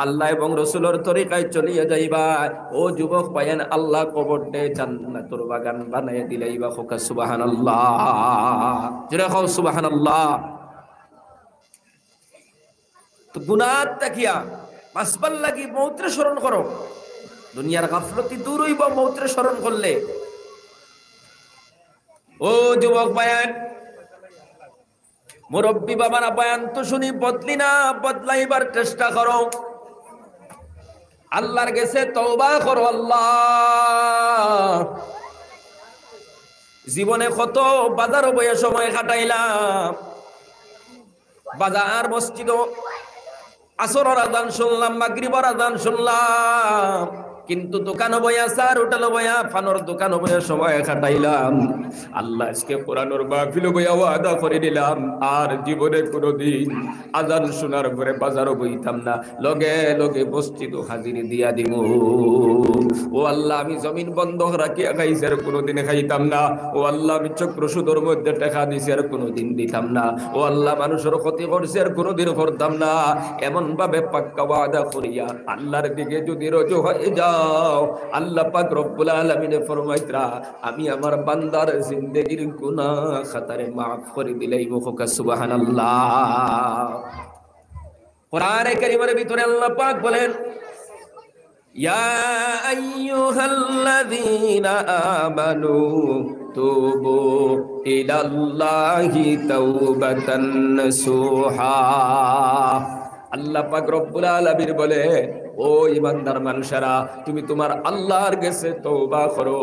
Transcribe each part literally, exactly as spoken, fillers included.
আল্লাহ এবং রসুলর তরিকায় চলিয়া যাইবা, ও যুবক ভাইয়াইন, আল্লাহ কবররে জান্নাতর বাগান বানাইয়া দিলাইবা। কউক্কা সুবহানাল্লাহ, জোরে কও সুবহানাল্লাহ। তো গুনাহ থাকিয়া বাঁচবার লাগি মউতরে স্মরণ করো। দুনিয়ার গাফলতি দূর অইবো মউতরে স্মরণ করলে। ও যুবক ভাইয়াইন, মুরব্বি বাবারা, বয়ান তো হুনি, বদলি না, বদলাইবার চেষ্টা করো। আল্লাহর গেছে তওবা করো। আল্লাহ, জীবনে কত বাজারো বইয়া সময় কাটাইলাম, বাজার মসজিদো আসরর আজান শুনলাম, মাগরিবর আজান শুনলাম, কিন্তু দোকানো বইয়া, চার হোটেলো বইয়া, পানর দোকানো বইয়া সময় কাটাইলাম। আল্লাহ, আজকে কোরআনর মাহফিলো বইয়া ওয়াদা করি নিলাম, আর জীবনে কোনোদিন আজান শোনার পরে বাজারো বইতাম না, লগে লগে মসজিদো হাজিরি দিয়া দিমু। ও আল্লাহ, আমি জমিন বন্ধক রাখিয়া খাইছি, আর কোনোদিন খাইতাম না। ও আল্লাহ, আমি চক্রসূদর মধ্যে টেকা দিছি, আর কোনোদিন দিতাম না। ও আল্লাহ, মানুষর ক্ষতি করছি, আর কোনোদিন করতাম না। এমন ভাবে পাক্কা ওয়াদা করিয়া আল্লাহর দিকে যদি রুজু হয়ে যাও, আল্লাহ পাক রব্বুল আলামিনে ফরমাইতরা, আমি আমার বান্দার জিন্দেগির গুনাহ খাতারে মাফ করি দিলাইমু। কউক্কা সুবহানাল্লাহ। কোরআনে কারীমের ভিতরে আল্লাহ পাক বলেন, ইয়া আইয়ুহাল্লাযীনা আমানু তুবু ইলাল্লাহি তাওবাতান নাসুহা। আল্লাহ পাক রব্বুল আলামিন বলে, ও ইমানদার মানুষেরা, তুমি তুমার আল্লাহর গেছে তওবা করো,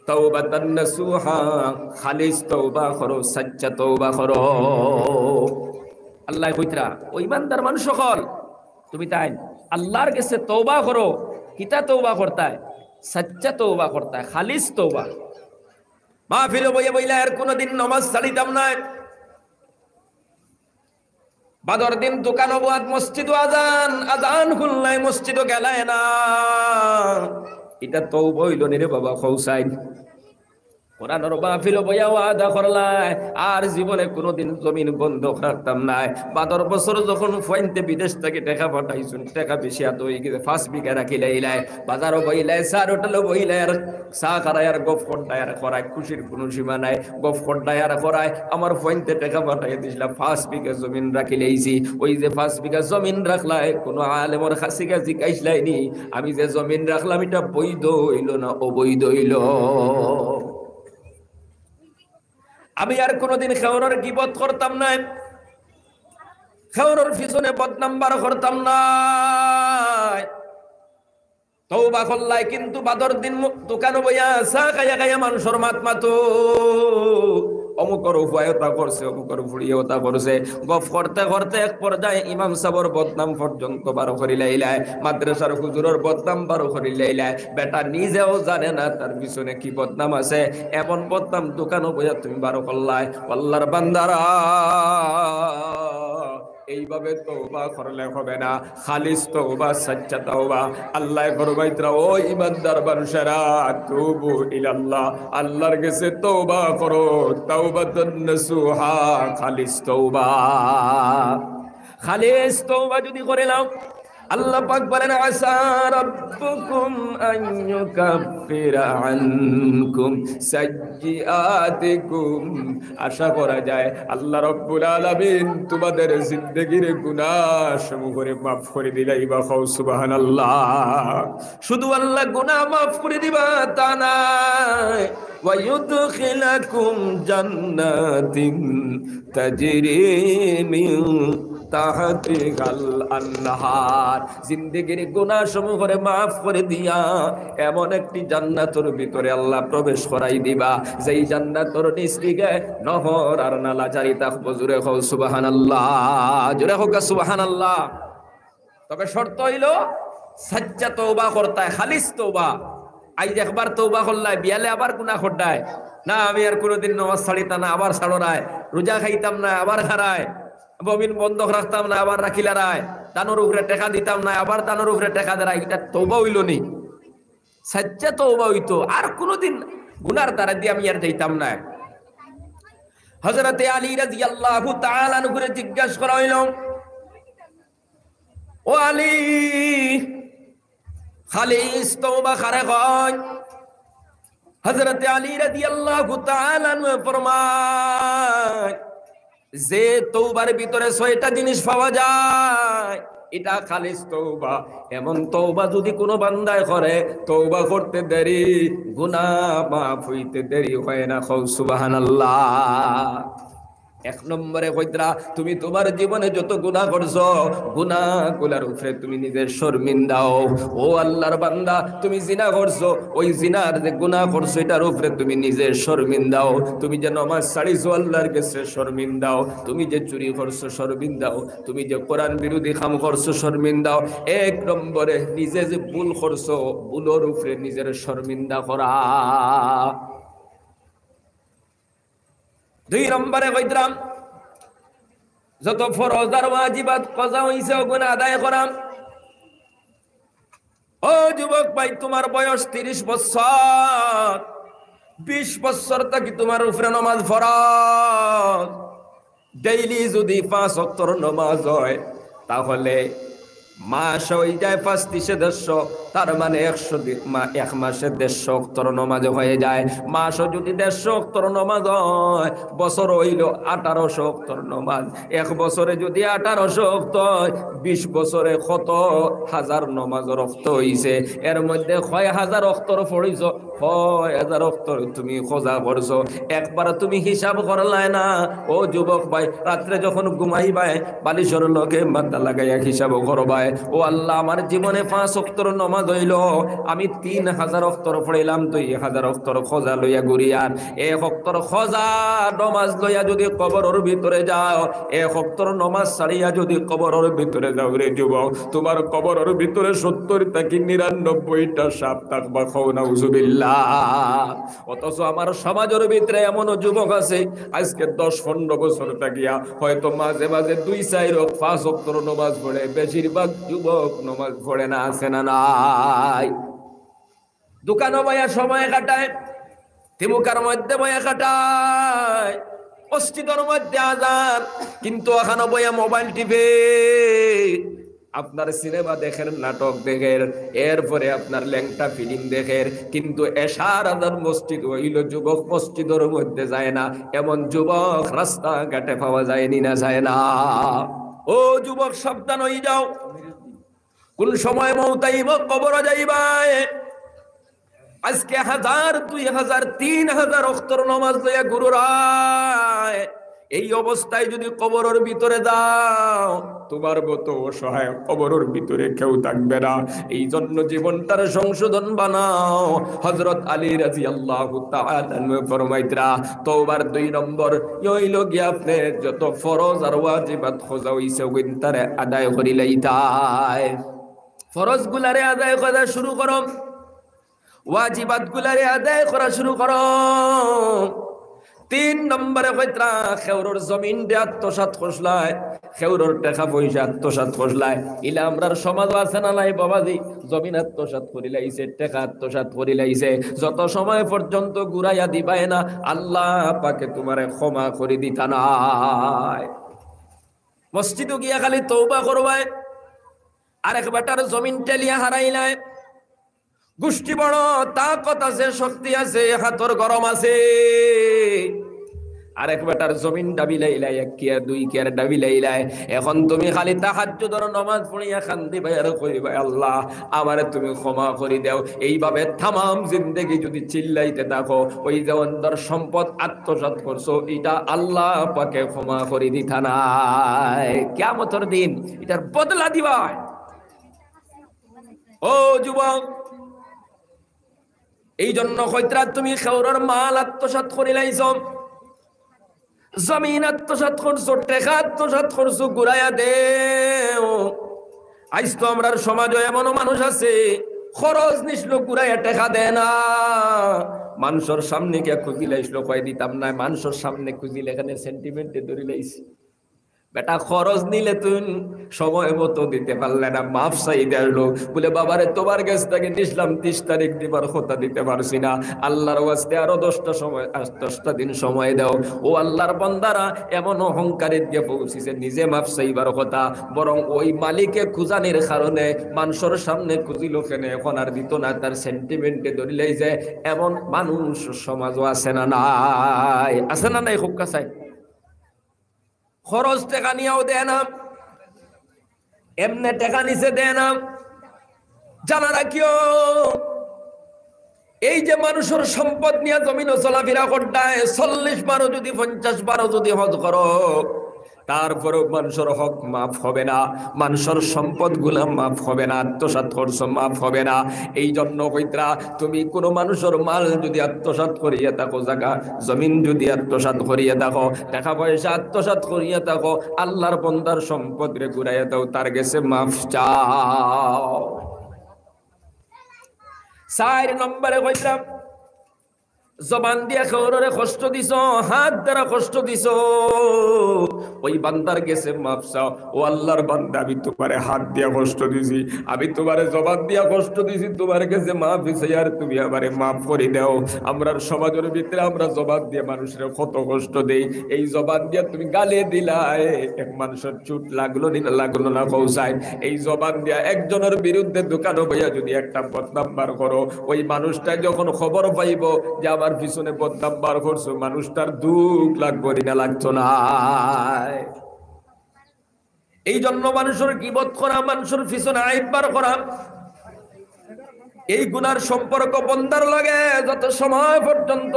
তাওবাতান নাসুহা, খালিস তওবা করো, সাচ্চা তওবা করো। আল্লায় কইতরা, ও ইমানদার মানুষ অকল, তুমি তাইন আল্লাহর গেছে তওবা করো। কিতা তওবা করতায়? সাচ্চা তওবা করতায়, খালিস তওবা। মাহফিলো বইয়া বইলা, আর কোনোদিন নমাজ ছাড়িতাম নায়। বাদর দিন দোকানো বওয়াত, মসজিদো আজান, আজান হুনলায়, মসজিদো গেলায় না। ইটা তওবা অইলো নি রে বাবা, কও চাইন। কোরআনর মাহফিলো বইয়া ওয়াদা করলায়, আর জীবনে কোনোদিন জমিন বন্ধক রাখতাম নায়। বাদর বছর যখন ফুয়াইন্তে বিদেশ থাকি টেকা পাঠাইছইন, টেকা বেশি আতো অইগেছে, পাঁচ বিঘা রাখিলাইলায়, বাজারো বইলায়, চার হোটেলো বইলায়, আর চা খারায় আর গফ করতায় আর করায়, খুশির কুনু সীমা নাই। গফ করতায় আর করায়, আমার ফুয়াইন্তে টেকা পাঠাইয়া দিছলা, পাঁচ বিঘা জমিন রাখিলাইছি। ওই যে পাঁচ বিঘা জমিন রাখলায়, কুনু আলেমর কাছে গিয়া জিকাইছলায় নি, আমি যে জমিন রাখলাম, ইটা বৈধ অইলো না অবৈধ অইলো? আমি আর কোনোদিন কেউরর গিবত করতাম নায়, কেউরর পিছনে বদনাম বার করতাম নায়। তওবা করলায়, কিন্তু বাদর দিন মু-, দোকানো বইয়া চা খাইয়া খাইয়া মানষর মাত মাতো। অমুকর ফুয়ায় অতা করছে, অমুকর ফুড়িয়ে অতা করছে। গফ করতে করতে এক পর্যায়ে ইমাম সাবর বদনাম পর্যন্ত বার করিলাইলায়, মাদ্রাসার হুজুরর বদনাম বার করিলাইলায়। বেটা নিজেও জানে না তার পিছনে কি বদনাম আছে, এমন বদনাম দোকানো বইয়া তুমি বার করলায়। আল্লাহর বান্দারা, এইভাবে তওবা করলে হবে না, খালিস তওবা, সাচ্চা তওবা। আল্লায় ফরমাইতরা, ও ইমানদার মানুষেরা, তুবু ইলাল্লাহ, আল্লাহর গেছে তওবা করো, তাওবাতান নাসুহা, খালিস তওবা। খালিস তওবা যদি করিলাও, আল্লাহ পাক বলেন, আসা রাব্বুকুম আন ইউকাফিরা আনকুম সাইয়্যিআতিকুম। আশা করা যায় আল্লাহ রাব্বুল আলামিন তোমাদের জিন্দেগির গুনাহ সমূহরে মাফ করি দিলাইবা। কও সুবহানাল্লাহ। শুধু আল্লাহ গুনাহ মাফ করি দিবা তা নায়, ওয়া ইউদখিলাকুম জান্নাতিন তাজরি মিন তাহতিহাল আনহার। জিন্দেগির গুনাহ সমূহরে মাফ করি দিয়া এমন একটি জান্নাতর ভিতরে আল্লাহ প্রবেশ করাই দিবা, যেই জান্নাতর নিচ দিকে নহর আর নালা জারি থাকবো। জোরে কও সুবহানাল্লাহ, জোরে কও সুবহানাল্লাহ। তবে শর্ত অইলো, সাচ্চা তওবা করতায়, খালিস তওবা। আইজ একবার তওবা করলায়, বিয়ালে আবার গুনাহ কররায়। না, আমি আর কুনুদিন নমাজ ছাড়িতাম না, আবার ছাড়রায়। রোজা খাইতাম না, আবার খারায়। জমিন বন্ধক রাখতাম না, আবার রাখিলারায়। দানর উপরে টেকা দিতাম না, আবার দানর উপরে টেকা দেরায়। ইটা তওবা অইলো নি? সাচ্চা তওবা অইতো, আর কুনুদিন গুনার দ্বারা দি আমি আর যাইতাম নায়। হযরতে আলী রাদিয়াল্লাহু তাআলা আনহুরে জিজ্ঞাসা করা অইলো, ও আলী, খালিস তওবা কারে কয়? হযরতে আলী রাদিয়াল্লাহু তাআলা আনহু ফরমায়, যে তওবার ভিতরে ছয়টা জিনিস পাওয়া যায়, এটা খালিস তওবা। এমন তওবা যদি কোনো বান্দায় করে, তওবা করতে দেরি, গুনাহ মাফ হইতে দেরি হয় না। কও সুবহানাল্লাহ। এক নম্বরে কইতরা, তুমি তোমার জীবনে যত গুনাহ করছো, গুনাহগুলার উপরে তুমি নিজে শর্মিন্দা অও। ও আল্লাহর বান্দা, তুমি জিনা করছো, ওই জিনার যে গুনাহ করছো, এটার উপরে তুমি নিজে শর্মিন্দা অও। তুমি যে নমাজ ছাড়িছো, আল্লাহর কাছে শর্মিন্দা অও। তুমি যে চুরি করছো, শর্মিন্দা অও। তুমি যে কোরআন বিরোধী কাম করছো, শর্মিন্দা অও। এক নম্বরে নিজে যে ভুল করছো, ভুলর উপরে নিজের শর্মিন্দা করা। দুই নম্বরে কইতরাম, যত ফরজ আর ওয়াজিবাত কাজা হইছে, ওগুন আদায় করাম। ও যুবক ভাই, তোমার বয়স তিরিশ বছর, বিশ বছর থাকি তোমার উপরে নমাজ ফরজ। ডেইলি যদি পাঁচ ওয়াক্তর নমাজ হয়, তাহলে মাস হয়ে যায় পাঁচ তিশে দেড়শো, তার মানে একশো দি-, মা-, এক মাসে দেড়শো ওয়াক্তর নমাজ হয়ে যায়। মাসও যদি দেড়শো ওয়াক্তর নমাজ হয়, বছর হইল আঠারোশো ওয়াক্তর নমাজ। এক বছরে যদি আঠারোশো ওয়াক্ত হয়, বিশ বছরে কত হাজার নমাজর ওয়াক্ত হইছে, এর মধ্যে কয় হাজার ওয়াক্তর পড়িছো, কয় হাজার ওয়াক্তর তুমি কাজা করছো, একবার তুমি হিসাব করলায় না। ও যুবক ভাই, রাত্রে যখন ঘুমাইবায়, বালিশর লগে মাথা লাগাইয়া হিসাব করবায়, ও আল্লাহ, আমার জীবনে পাঁচ ওয়াক্তর নমাজ হইল, আমি তিন হাজার ওয়াক্তর পড়িলাম, দুই হাজার ওয়াক্তর কাজা লইয়া ঘুরিয়ার। এক ওয়াক্তর কাজা নমাজ লইয়া যদি কবরর ভিতরে যাও, এক ওয়াক্তর নমাজ ছাড়িয়া যদি কবরর ভিতরে যাও রে যুবক, তোমার কবরর ভিতরে সত্তর থাকি নিরানব্বইটা সাপ থাকবা। কও নাউজুবিল্লাহ। অথচ আমার সমাজর ভিতরে এমনও যুবক আছে, আজকে দশ পনেরো বছর থাকিয়া হয়তো মাঝে মাঝে দুই চাইর পাঁচ ওয়াক্তর নমাজ পড়ে, বেশিরভাগ যুবক নমাজ পড়ে না, আছে না নাই? দোকানো বইয়া সময় কাটায়, তিমুকার মধ্যে বইয়া কাটায়, মসজিদর মধ্যে আজান, কিন্তু ওখানো বইয়া মোবাইল টিপে। আপনার সিনেমা দেখের, নাটক দেখের, এরপরে আপনার ল্যাংটা ফিল্ম দেখের, কিন্তু এশার আজান মসজিদ হইল, যুবক মসজিদর মধ্যে যায় না, এমন যুবক রাস্তাঘাটে পাওয়া যায়নি না, যায় না? ও যুবক, সাবধান হয়ে যাও, কোন সময় মৌত আইব, কবর যাইবায়। আজকে হাজার, দুই হাজার, তিন হাজার ওয়াক্তর নমাজ লইয়া ঘুররায়, এই অবস্থায় যদি কবরর ভিতরে যাও, তোমার মতো অসহায় কবরর ভিতরে কেউ থাকবে না। এই জন্য জীবনটার সংশোধন বানাও। হযরত আলী রাদিয়াল্লাহু তাআলা আনহু ফরমাইতরা, তওবার দুই নম্বর হইল গিয়া আপনি যত ফরজ আর ওয়াজিবাত কাজা হইছে, ওগুইনতারে আদায় করি লইতায়। ফরজগুলারে আদায় করা শুরু করো, ওয়াজিবাতগুলারে আদায় করা শুরু করো। তিন নম্বরে কইতরা, খেউরর জমিনরে আত্মসাৎ করছলায়, খেউরর টেকা পয়সা আত্মসাৎ করছলায়। ইলা আমরার সমাজও আছে না নাই বাবাজি? জমিন আত্মসাৎ করি লাইছে, টেকা আত্মসাৎ করি লাইছে। যত সময় পর্যন্ত ঘুরাইয়া দিবায় না, আল্লাহ পাকে তোমারে ক্ষমা করি দিতা নায়। মসজিদো গিয়া খালি তওবা করবায়, আরেক বেটার জমিন ঠেলিয়া হারাইলায়। গুষ্টি বড়, তাকত আছে, শক্তি আছে, হাতর গরম আছে। আরেক বেটার জমিন ডাবিলাইলায়, এক কিয়ার, দুই কিয়ার ডাবিলাইলায়। এখন তুমি খালি তাহাজ্জুদর নমাজ পড়িয়া কান্দিবায় আর কইবায়, "আল্লাহ, আমারে তুমি ক্ষমা করি দেও।" এইভাবে তামাম জিন্দেগি যদি চিল্লাইতে থাকো, ওই যে অন্ধর সম্পদ আত্মসাৎ করছো, ইটা আল্লাহ পাকে ক্ষমা করি দিতা নায়। কিয়ামতর দিন ইটার বদলা দিবায়। ও যুবক, এই জন্য কইতরা তুমি খেউরর মাল আত্মসাৎ করি লাইছো, জমিন আত্মসাৎ করছো, টেকা আত্মসাৎ করছো, ঘুরাইয়া দেও। আইজ তো আমরার সমাজও এমনও মানুষ আছে, খরচ নিছলো, ঘুরাইয়া টেকা দেয় না। মানষর সামনে গিয়া খুজিলাইছলো, কয় দিতাম নায়, মানষর সামনে খুজিলে এখানে সেন্টিমেন্টে ধরিলাইছে। বেটা, খরচ নিলে তুই সময় মতো দিতে পারলে না, মাফ চাই দেয় লোক। বলে, "বাবারে, তোমার গেছ থাকি নিছলাম তিরিশ তারিখ দিবার কথা, দিতে পারছি না, আল্লার ওয়াস্তে আরো দশটা সময়, আজ দশটা দিন সময় দাও।" ও আল্লার বান্দারা, এমন অহংকারের গিয়া পৌঁছিছে, নিজে মাফ চাইবার কথা, বরং ওই মালিকে খুজানির কারণে, মানষর সামনে খুজিল কেনে, এখন আর দিত না, তার সেন্টিমেন্টে ধরিলাই যে, এমন মানুষ সমাজও আছে না নাই? আছে না নাই? খুব কাছাই খরচ টেকা নিয়াও দেয় না, এমনে টেকা নিছে দেয় না। জানা রাখিও, এই যে মানষর সম্পদ নিয়া জমিনো চলাফিরা করতায়, চল্লিশ বারো যদি, পঞ্চাশ বারো যদি হজ করো, তারপরেও মানষর হক মাফ হবে না, মানষর সম্পদগুলা মাফ হবে না, আত্মসাৎ করছো মাফ হবে না। এই জন্য কইতরা, তুমি কোনো মানষর মাল যদি আত্মসাৎ করিয়া থাকো, জাগা জমিন যদি আত্মসাৎ করিয়া থাকো, টেকা পয়সা আত্মসাৎ করিয়া থাকো, আল্লার বন্দার সম্পদরে ঘুরাইয়া দাও, তার গেছে মাফ চাও। চাইর নম্বরে কইতরা, জবান দিয়া কেউররে কষ্ট দিছো, হাত দ্বারা কষ্ট দিছো, ওই বান্দার গেছে মাফ চাও। "ও আল্লার বান্দা, আমি তোমারে হাত দিয়া কষ্ট দিছি, আমি তোমারে জবান দিয়া কষ্ট দিছি, তোমার গেছে মাফ চাই, আর তুমি আমারে মাফ করি দাও।" আমরার সমাজর ভিতরে আমরা জবান দিয়া মানুষরে কত কষ্ট দেই। এই জবান দিয়া তুমি গালি দিলায়, এক মানষর চুট লাগলো নি না, লাগলো না, কও চাই? এই জবান দিয়া একজনর বিরুদ্ধে দোকানো বইয়া যদি একটা বদনাম বার করো, ওই মানুষটা যখন খবর পাইবো যে আমার পিছনে বদনাম বার করছো, মানুষটার দুখ লাগবো নি না, লাগতো না? এই জন্য মানষর গীবত করা, মানষর পিছনে আইব বার করা, এই গুনার সম্পর্ক বন্দার লগে যত সময় পর্যন্ত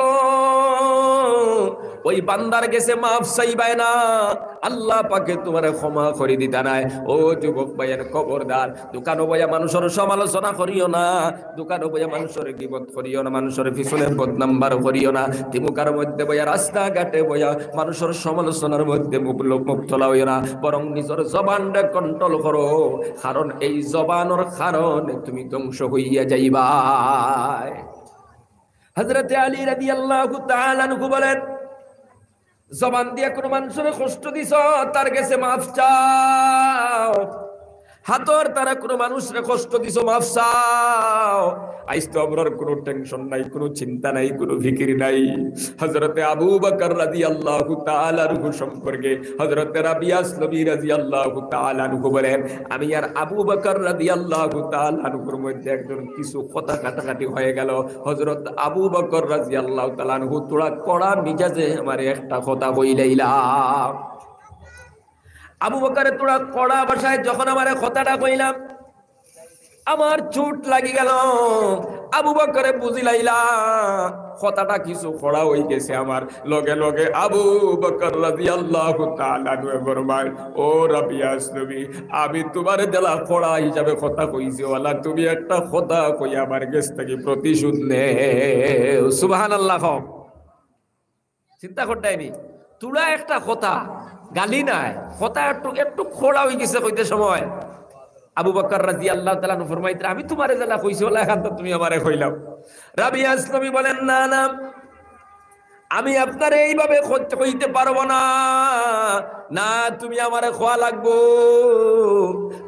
ওই বান্দার গেছে মাফ চাইবায় না, আল্লাহ পাকে তোমারে ক্ষমা করি দিতা নায়। ও যুবক ভাইয়ার, খবরদার, দোকানো বইয়া মানষর সমালোচনা করিও না, দোকানো বইয়া মানষর গীবত করিও না, মানষর পিছনে বদনাম বার করিও না। তিমুকার মধ্যে বইয়া, রাস্তাঘাটে বইয়া মানষর সমালোচনার মধ্যে মুব-, মুবতলা হইও না, বরং নিজর জবানটা কন্ট্রোল করো, কারণ এই জবানর কারণে তুমি ধ্বংস হইয়া যাইবায়। হযরতে আলী রাদিয়াল্লাহু তাআলা আনহু বলেন, "জবান দিয়া কোনো মানষরে কষ্ট দিছো, তার গেছে মাফ চাও। হাতর দ্বারা কোনো মানষরে কষ্ট দিছো, মাফ চাও।" আইজ তো আমরার কোনো টেনশন নাই, কোনো চিন্তা নাই, কোনো ফিকির নাই। হযরতে আবু বকর রাদিয়াল্লাহু তাআলা আনহু সম্পর্কে হযরতে রাবিয়া আসলমী রাদিয়াল্লাহু তাআলা আনহু বলেন, আমি আর আবু বকর রাদিয়াল্লাহু তাআলা আনহুর মধ্যে একজন কিছু কথা কাটাকাটি হয়ে গেল। হযরত আবু বকর রাদিয়াল্লাহু তাআলা আনহু থুড়া কড়া মিজাজে আমারে একটা কথা কইলাইলা। আবু বকরে থুড়া কড়া ভাষায় যখন আমারে কথাটা কইলা, আমার চুট লাগি গেল। আবু বকরে বুঝিলাইলা কথাটা কিছু কড়া হই গেছে আমার। লগে লগে আবু বকর রাদিয়াল্লাহু তাআলা আনহু ফরমায়, "ও রাবিয়া আসলমী, আমি তোমারে যেলা কড়া হিসাবে কথা কইছি, ওলা তুমি একটা কথা কই আমার গেছ থাকি প্রতিশোধ নেও।" সুবহানাল্লাহ কও। চিন্তা করতায়নি, থুড়া একটা কথা, গালি নায়, কথা একটু, একটু কড়া হই গেছে কইতে সময়। আবু বকর রাদিয়াল্লাহু তাআলা আনহু ফরমাইতরা, "আমি তোমারে যেলা কইছি, ওলা এখান তো তুমি আমারে কইলাও।" রাবিয়া আসলমী বলেন, "না, না, আমি আপনারে এইভাবে কইতে, কইতে পারবো না, না, তুমি আমারে কওয়া লাগবো।"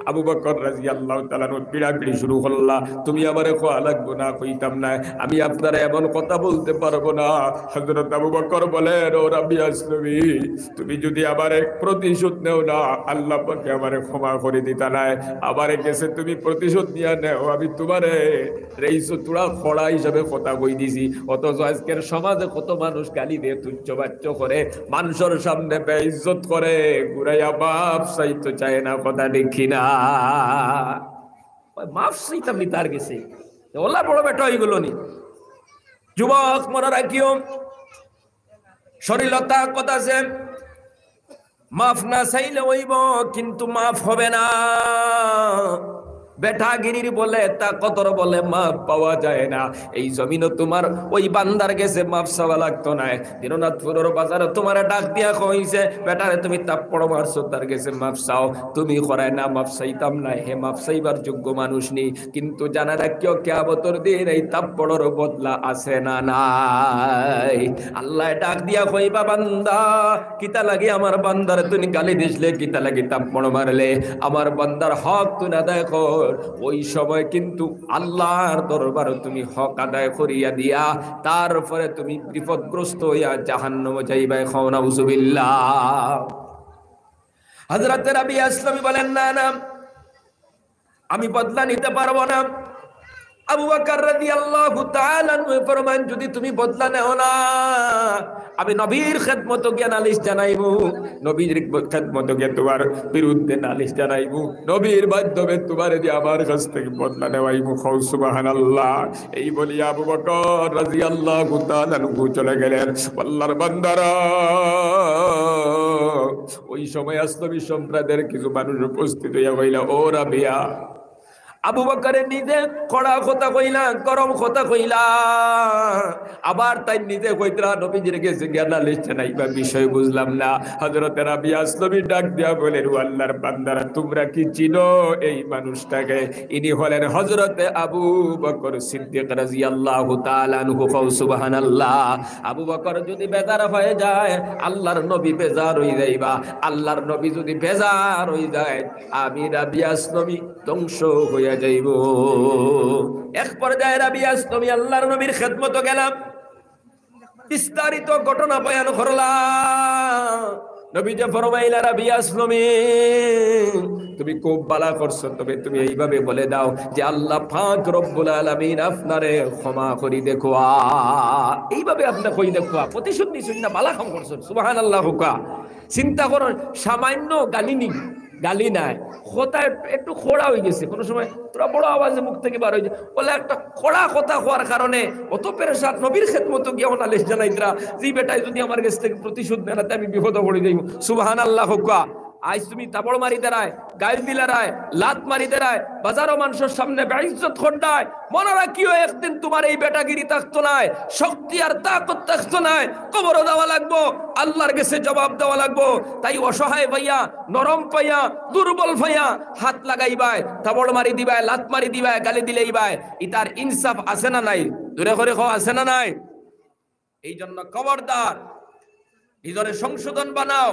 আবু বকর রাদিয়াল্লাহু তাআলা আনহু পিড়াপিড়ি শুরু করলা, "তুমি আমারে কওয়া লাগবো না, কইতাম না, আমি আপনারে এমন কথা বলতে পারবো না।" হযরত আবু বকর বলেন, "ও রাবিয়া আসলমী, তুমি যদি আমারে প্রতিশোধ নেও না, আল্লাহ পাকে আমারে ক্ষমা করি দিতা নায়। আমারে গেছে তুমি প্রতিশোধ নিয়া নেও, আমি তোমারে রেইসো থুড়া কড়া হিসাবে কথা কই দিছি, অথচ আজকের সমাজে কত মানুষ গালি দেয়, তুচ্ছ বাচ্য করে, মানষর সামনে বেইজ্জত করে, ঘুরাইয়া মাফ চাইতো চায় না, কথা ঠিক কি না?" ওই মাফ চাইতাম নি তার গেছে, ওলা বড় বেটা হয়ে গেল নি। যুবক, মনে রাখিও, শরীরও তাকত আছে, মাফ না চাইলে অইবো, কিন্তু মাফ হবে না। বেটাগিরির বলে, তাকতর বলে মাফ পাওয়া যায় না। এই জমিনো তুমার ওই বান্দার গেছে মাফ চাওয়া লাগতো নায়। দিনাজপুরর বাজারো তুমারে ডাক দিয়া কইছে, "বেটারে, তুমি থাপ্পড় মারছো, তার গেছে মাফ চাও।" তুমি করায়, "না, মাফ চাইতাম না, হে মাফ চাইবার যোগ্য মানুষ নি।" কিন্তু জানা রাখিও, কিয়ামতর দিন এই থাপ্পড়র বদলা আছে না নাই? আল্লায় ডাক দিয়া কইবা, "বান্দা, কিতা লাগি আমার বান্দারে তুই গালি দিছলে, কিতা লাগি থাপ্পড় মারলে? আমার বান্দার হক তুই আদায় কর।" ওই সময় কিন্তু আল্লাহর দরবারো তুমি হক আদায় করিয়া দিয়া, তারপরে তুমি বিপদগ্রস্ত হইয়া জাহান্নামো যাইবায়। কও নাউজুবিল্লাহ। হযরতে রাবিয়া আসলামী বলেন, "না, না, আমি বদলা নিতে পারবো না।" আবু বকর রাদিয়াল্লাহু তাআলা আনহু ফরমান, "যদি তুমি বদলা নেও না, আমি নবীর খেদমতো গিয়া নালিশ জানাইমু, নবীর খেদমতো গিয়া তুমার বিরুদ্ধে নালিশ জানাইমু, নবীর মাধ্যমে তুমারে দিয়া আমার কাছ থাকি বদলা নেওয়াইমু।" কও সুবহানাল্লাহ। এই বলিয়া আবু বকর রাদিয়াল্লাহু তাআলা আনহু চলে গেলেন। আল্লাহর বান্দারা, ওই সময় আসলামী সম্প্রদায়ের কিছু মানুষ উপস্থিত হইয়া কইলা, "ও রাবিয়া।" আবু বকরে নিজে কড়া কথা কইলা, গরম কথা কইলা, আবার তাইন নিজে কইতরা, "নবীজির গেছে গিয়া নালিশ জানাইবা, বিষয় বুঝলাম না।" হযরতে রাবিয়া আসলামী ডাক দিয়া বলেন, "ও আল্লাহর বান্দারা, তুমরা কি চিনো এই মানুষটাকে? ইনি হলেন হযরতে আবু বকর সিদ্দিক রাদিয়াল্লাহু তাআলা আনহু।" কও সুবহানাল্লাহ। আবু বকর যদি বেজার হয়ে যায়, আল্লাহর নবী বেজার হই যাইবা। আল্লাহর নবী যদি বেজার হই যায়, আমি রাবিয়া আসলামী ধ্বংস হইয়া যাইব। এক পর্যায়ে রাবিয়া আসলামী আল্লাহর নবীর খেদমতো গেলাম, বিস্তারিত ঘটনা বয়ান করলাম। নবীজি ফরমাইলা, "রাবিয়া আসলামী, তুমি খুব ভালা করছো, তবে তুমি এইভাবে বলে দাও যে আল্লাহ পাক রব্বুল আলামিন আপনারে ক্ষমা করি দেখুয়া।" এইভাবে আপনে কই দেখুয়া, প্রতিশোধ নিছইন না, ভালা কাম করছইন। সুবহানাল্লাহ কউক্কা। চিন্তা করো, সামান্য গালি নি, গালি নায়, কথা একটু, একটু কড়া হই গেছে, কোনো সময় থুড়া বড় আওয়াজে মুখ থাকি বার হই যায়, বলে একটা কড়া কথা কওয়ার কারণে অত পেরেশান, নবীর খেদমতো গিয়া নালিশ জানাইতরা, "জি বেটায় যদি আমার গেছ থাকি প্রতিশোধ নেয় না, তে আমি বিপদো পড়ি যাইমু।" সুবহানাল্লাহ কউক্কা। আইজ তুমি থাপ্পড় মারি দেরায়, গাইল দিলারায়, লাত মারি দেরায়, বাজারো মানষর সামনে বেইজ্জত কররায়, মনো রাখিও, একদিন তুমার এই বেটাগিরি থাকতো নায়, শক্তি আর তাকত থাকতো নায়, কবরো যাওয়া লাগবো, আল্লাহর গেছে জবাব দেওয়া লাগবো। তাই অসহায় পাইয়া, নরম পাইয়া, দুর্বল পাইয়া হাত লাগাইবায়, থাপ্পড় মারি দিবায়, লাত মারি দিবায়, গালি দিলাইবায়, ইতার ইনসাফ আছে না নাই? জোরে করি কও, আছে না নাই? এই জন্য খবরদার, নিজরে সংশোধন বানাও।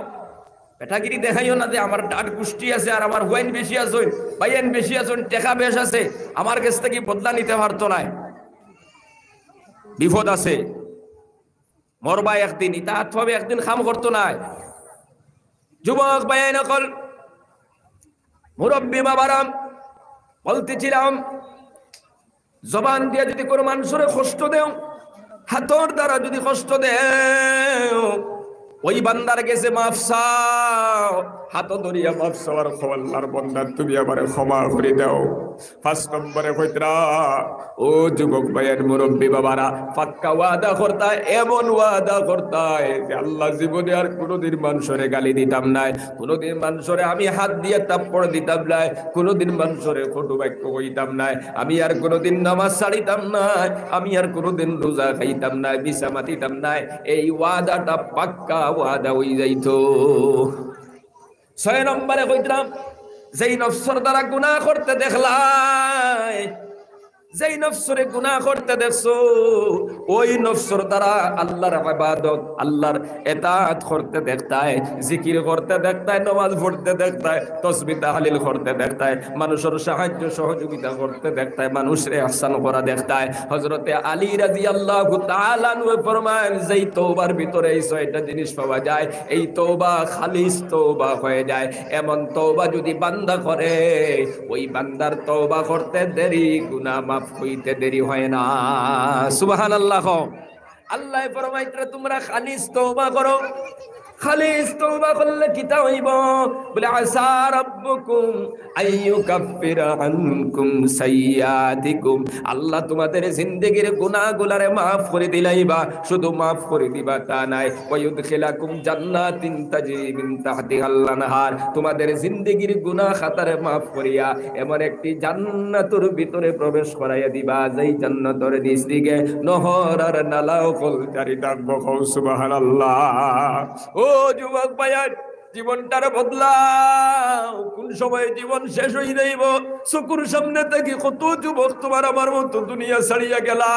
বেটাগিরি দেখাইও না যে আমার ডাট গুষ্টি আছে আর আমার হুয়াইন বেশি আছইন, ভাইয়াইন বেশি আছইন, টেকা বেশ আছে, আমার গেছ থাকি বদলা নিতে পারতো নায়। বিপদ আছে, মরবা একদিন, ইতা আত পাও একদিন কাম করতো নায়। যুবক ভাইয়াইন অকল, মুরব্বি বাবারা, বলতেছিলাম, জবান দিয়া যদি কোনো মানষরে কষ্ট দেও, হাতর দ্বারা যদি কষ্ট দেও, ওই বান্দার গেছে মাফ চাও, হাতো ধরিয়া মাফ চাও আর কও, "আল্লাহর বান্দা, তুমি আমারে ক্ষমা করি দাও।" পাঁচ নম্বরে কইতরা, ও যুবক ভাইয়াইন, মুরব্বি বাবারা, পাক্কা ওয়াদা করতায়, এমন ওয়াদা করতায় যে আল্লাহ, জীবনে আর কোনোদিন মানষরে গালি দিতাম নায়, কোনোদিন মানষরে আমি হাত দিয়া থাপ্পড় দিতাম নায়, কোনোদিন মানষরে কটু বাক্য কইতাম নায়, আমি আর কোনোদিন নামাজ ছাড়িতাম নায়, আমি আর কোনোদিন রোজা খাইতাম নায়, মিছা মাতিতাম নায়। এই ওয়াদাটা পাক্কা ওয়াদা হই যাইতো। ছয় নম্বরে কইতরাম, যেই নফসর দ্বারা গুনাহ করতে দেখলায়, যেই নফসরে গুনাহ করতে দেখছো, ওই নফসর দ্বারা আল্লাহর ইবাদত, আল্লাহর এতাআত করতে দেখতায়, জিকির করতে দেখতায়, নামাজ পড়তে দেখতায়, তসবি তাহলিল করতে দেখতায়, মানষর সাহায্য সহযোগিতা করতে দেখতায়, মানষরে ইহসান করা দেখতায়। হযরতে আলী রাদিয়াল্লাহু তাআলা আনহু ফরমাইন, যেই তওবার ভিতরে এই ছয়টা জিনিস পাওয়া যায়, এই তওবা খালিস তওবা হয়ে যায়। এমন তওবা যদি বান্দা করে, ওই বান্দার তওবা করতে দেরি, গুনাহ মাফ হইতে দেরি হয় না। সুবহানাল্লাহ কও। আল্লায় ফরমাইতরা, "তুমরা খালিস তওবা করো।" খালিস তওবা করলে কিতা অইবো? বলে, আসা রাব্বুকুম আইয়ুকাফিরা আনকুম সাইয়্যাতিকুম। আল্লাহ তোমাদের জিন্দেগির গুনাহগুলারে মাফ করি দিলাইবা, শুধু মাফ করি দিবা তা নায়, ওয়া ইউদখিলাকুম জান্নাতিন তাজরি মিন তাহতিহাল আনহার, তোমাদের জিন্দেগির গুনাহ খাতারে মাফ করিয়া এমন একটি জান্নাতর ভিতরে প্রবেশ করাইয়া দিবা, যেই জান্নাতর নিচ দিকে নহর আর নালা অকল জারি থাকবো। কও সুবহানাল্লাহ। ও যুবক ভাইয়ার, জীবনটারে বদলাও। কোন সময় জীবন শেষ অই যাইবো, চকুর সামনে থাকি কত যুবক তোমার আমার মতো দুনিয়া ছাড়িয়া গেলা।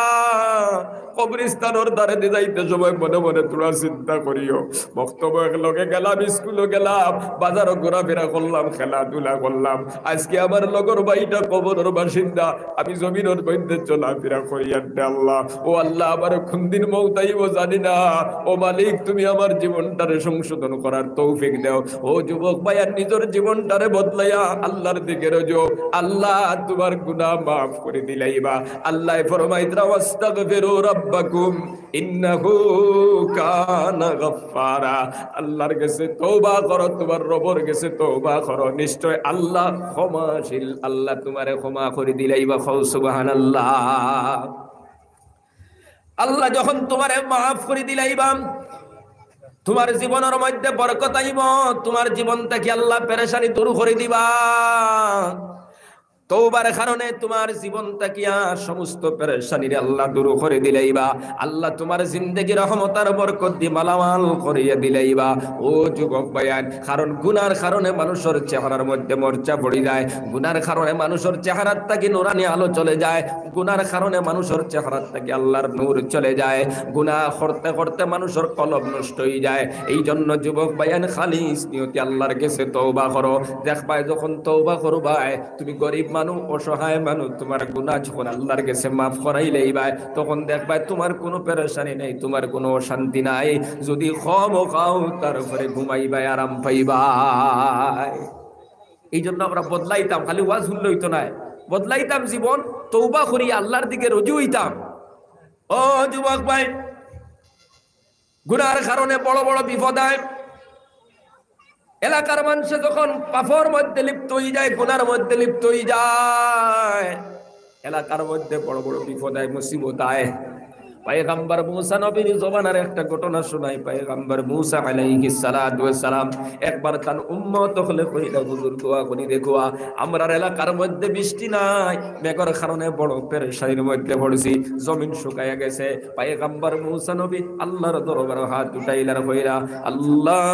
কবরস্থানর ধারে দি যাইতে সময় মনে মনে তোরা চিন্তা করিও, মক্তবো একলগে গেলাম, স্কুলো গেলাম, বাজারো ঘোরাফেরা করলাম, খেলাধুলা করলাম, আজকে আমার লগর ভাইটা কবরর বাসিন্দা, আমি জমিনর মধ্যে চলাফেরা করি, আন্তে আল্লাহ, ও আল্লাহ, আমার কোন দিন মউত আইবো জানি না। ও মালিক, তুমি আমার জীবনটারে সংশোধন করার তৌফিক দেও। ও যুবক ভাইয়ার, নিজর জীবনটারে বদলাইয়া আল্লাহর দিকে রুজু, আল্লাহ তোমার গুনাহ মাফ করি দিলাইবা। আল্লাহ ফরমাইতরা, ওয়াস্তাগফিরু রাব্বাকুম ইন্নাহু কানা গাফফারা। আল্লাহর গেছে তওবা করো, তোমার রবর গেছে তওবা করো, নিশ্চয় আল্লাহ ক্ষমাশীল, আল্লাহ তোমারে ক্ষমা করি দিলাইবা। কও সুবহানাল্লাহ। আল্লাহ যখন তোমারে মাফ করি দিলাইবা, তোমার জীবনর মধ্যে বরকত আইবো, তোমার জীবন থাকি আল্লাহ পেরেশানি দূর করি দিবা। তওবার কারণে তোমার জীবন থাকিয়া সমস্ত পেরেশানিরে আল্লাহ দূর করি দিলাইবা। আল্লাহ তোমার জিন্দেগি রহমত আর বরকত দি মালামাল করিয়া দিলাইবা। ও যুবক ভাইয়ান, কারণ গুনার কারণে মানুষর চেহারার মধ্যে মরচা পড়ি যায়, গুনার কারণে মানুষর চেহারার থাকি নুরানি আলো চলে যায়, গুনার কারণে মানুষর চেহারার থাকি আল্লাহর নূর চলে যায়, গুনা করতে করতে মানুষর কলব নষ্ট অই যায়। এই জন্য যুবক ভাইয়ান, খালিস নিয়তে আল্লাহর গেছে তওবা করো। দেখবায় যখন তওবা করবায়, তুমি গরিব মানুষ, অসহায় মানুষ, তোমার গুনা যখন আল্লাহর গেছে মাফ করাইলাইবায়, তখন দেখবায় তোমার কোনো পেরেশানি নাই, তোমার কোনো অশান্তি নাই। যদি কম খাও, তারপরে ঘুমাইবায়, আরাম পাইবায়। এই জন্য আমরা বদলাইতাম, খালি ওয়াজ হুনলে অইতো নায়, বদলাইতাম জীবন, তওবা করি আল্লাহর দিকে রুজু অইতাম। ও যুবক ভাই, গুনার কারণে বড় বড় বিপদ আয়। এলাকার মানুষে যখন পাপর মধ্যে লিপ্ত অই যায়, গুনার মধ্যে লিপ্ত অই যায়, এলাকার মধ্যে বড় বড় বিপদ আয়, মুসিবত আয়। পয়গম্বর মুসা নবীর জমানার একটা ঘটনা শুনাই। পয়গম্বর মুসা আলাইহিস সালাতু ওয়াস সালাম একবার তান উম্মত অকলরে কইলা, হুজুর, দোয়া করি দেখো, আমরার এলাকার মধ্যে বৃষ্টি নাই, মেঘর কারণে বড় পেরেশানির মধ্যে পড়ছি, জমিন শুকাইয়া গেছে। পয়গম্বর মুসা নবী আল্লাহর দরবারো হাত উঠাইলা আর কইলা, আল্লাহ,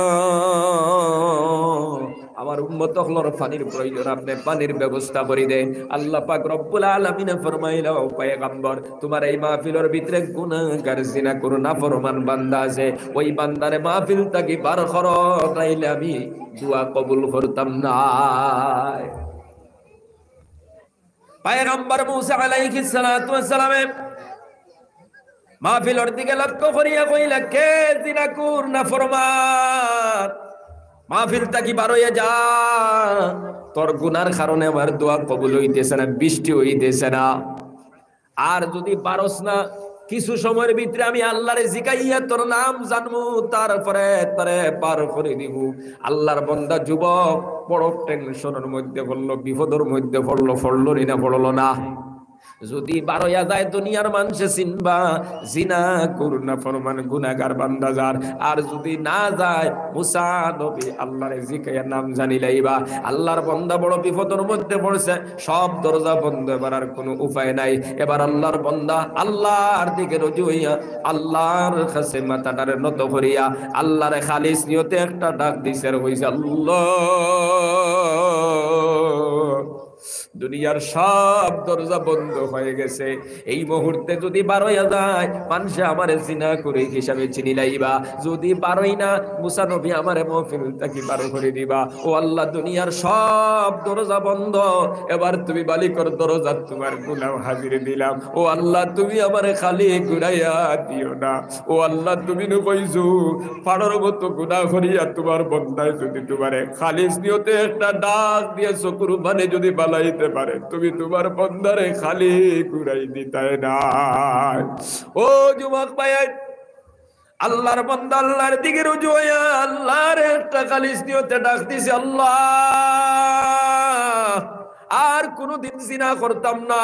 আমার উম্মত অকলর পানির প্রয়োজন, আপনে পানির ব্যবস্থা করি দেন। আল্লাহ পাক রব্বুল আলামিনে ফরমাইলা, ও পয়গম্বর, তোমার এই মাহফিলর ভিতরে গুনাহগার, জিনাকুর, নাফরমান বান্দা আছে, ওই বান্দারে মাহফিল থাকি বার করো, নাইলে আমি দোয়া কবুল করতাম নায়। পয়গম্বর মুসা আলাইহিস সালাতু ওয়াস সালামে মাহফিলর দিকে লক্ষ্য করিয়া কইলা, কে জিনাকুর, নাফরমান, মাহফিল থাকি বার অইয়া যা, তোর গুনার কারণে আমার দোয়া কবুল অইতেছে না, বৃষ্টি অইতেছে না। আর যদি পারস না, কিছু সময়র ভিতরে আমি আল্লাহরে জিকাইয়া তোর নাম জানমু, তারপরে তোরে বার করি দিমু। আল্লাহর বান্দা যুবক বড় টেনশনর মধ্যে পড়লো, বিপদর মধ্যে পড়লো, পড়লো নি না, পড়লো না? যদি বার অইয়া যায়, দুনিয়ার মানষে চিনবা, জিনাকুর, নাফরমান, গুনাগার বান্দা যার। আর যদি না যায়, মুসা নবী আল্লাহরে জিকাইয়া নাম জানিলাইবা। আল্লাহর বান্দা বড় বিপদর মধ্যে পড়ছে, সব দরজা বন্ধ, এবার আর কোনো উপায় নাই। এবার আল্লাহর বান্দা আল্লাহর দিকে রুজু অইয়া আল্লাহর কাছে মাথাটারে নত করিয়া আল্লাহরে খালিস নিয়তে একটা ডাক দিছে আর কইছে, আল্লাহ, দুনিয়ার সব দরজা বন্ধ হয়ে গেছে, এই মুহূর্তে যদি বার অইয়া যায়, মানষে আমারে জিনাকুর হিসাবে চিনিলাইবা। যদি বার অই না, মুসা নবী আমারে মাহফিল থাকি বার করি দিবা। ও আল্লাহ, দুনিয়ার সব দরজা বন্ধ, এবার তুমি মালিকর দরজাত তোমার গোলাম হাজির দিলাম। ও আল্লাহ, তুমি আমারে খালি ঘুরাইয়া দিও না। ও আল্লাহ, তুমি নু কইছো, পাড়র মতো গুনা করিয়া তোমার বন্দায় যদি তোমারে খালিস নিয়তে একটা ডাক দিয়া চকুর পানি যদি বালাইতে পারে, তুমি তোমার বন্দারে খালি ঘুরাই দিতায় না। ও যুবক ভাই, আল্লাহর বান্দা আল্লাহর দিকে রুজু হইয়া আল্লাহর একটা খালিস নিয়তে ডাক দিছে, "আল্লাহ, আর কোনোদিন জিনা করতাম না,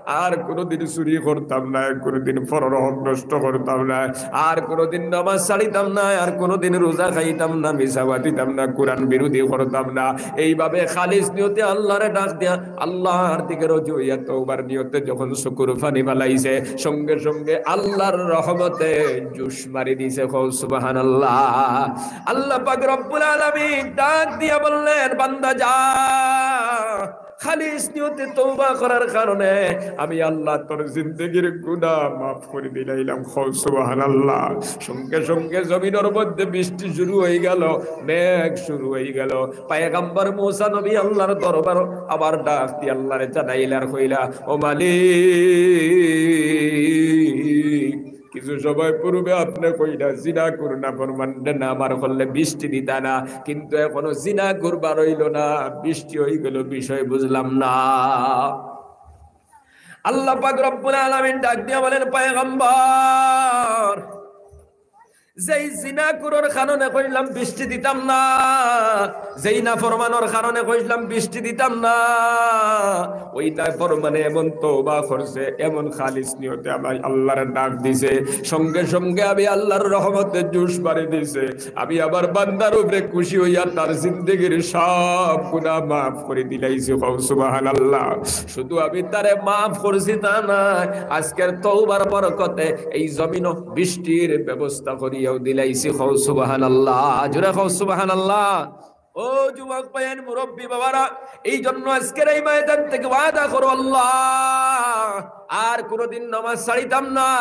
আর কোনোদিন চুরি করতাম না, কোনোদিন পরর হক নষ্ট করতাম না, আর কোনোদিন নামাজ ছাড়িতাম না, আর কোনোদিন রোজা খাইতাম না, মিছা মাতিতাম না, কোরআন বিরোধী করতাম না।" এইভাবে খালিস নিয়তে আল্লাহরে ডাক দিয়া আল্লাহর দিকে রুজু হইয়া তওবার নিয়তে যখন চকুর পানি ফালাইছে, সঙ্গে সঙ্গে আল্লাহর রহমতে জোশ মারি দিছে। কও সুবহানাল্লাহ। আল্লাহ পাক রব্বুল আলামিন ডাক দিয়া বললেন, "বান্দা যা, খালিস নিয়তে তওবা করার কারণে আমি আল্লাহ তোর জিন্দেগির গুনাহ মাফ করে দিলাইলাম।" কও সুবহানাল্লাহ। সঙ্গে সঙ্গে জমিনর মধ্যে বৃষ্টি শুরু হয়ে গেল, মেঘ শুরু হয়ে গেল। পয়গম্বর মুসা নবী আল্লাহর দরবার আবার ডাক দিয়া আল্লাহরে জানাইলা আর কইলা, "ও মালিক, কিছু সময় পূর্বে আপনে কইলা জিনা করো না, ফরমান না আমার করলে বৃষ্টি দিতা না, কিন্তু এখনো জিনা করবার হইল না, বৃষ্টি হয়ে গেল, বিষয় বুঝলাম না।" আল্লাহ পাক রব্বুল আলামিন ডাক দিয়া বলেন, "পয়গম্বর, যেই জিনাকুরর কারণে কইলাম বৃষ্টি দিতাম না, যেই নাফরমানর কারণে কইলাম বৃষ্টি দিতাম না, ওই নাফরমানে এমন তওবা করছে, এমন খালিস নিয়তে আমার আল্লাহর ডাক দিছে, সঙ্গে সঙ্গে আমি আল্লাহর রহমতে জোশ মারি দিছে। আমি আমার বান্দার উপরে খুশি হইয়া তার জিন্দেগির সব গুনাহ মাফ করে দিলাইছি।" কও সুবহানাল্লাহ। শুধু আমি তারে মাফ করছি তা না, আজকের তওবার বরকতে এই জমিনও বৃষ্টির ব্যবস্থা করিয়াও দিলাইছি। কও সুবহানাল্লাহ, জোরে কও সুবহানাল্লাহ। ও যুবক ভাইয়াইন, মুরব্বী বাবারা, এই জন্য আজকের এই ময়দান থেকে ওয়াদা করো, আল্লাহ, আর কোনোদিন নামাজ ছাড়িতাম না,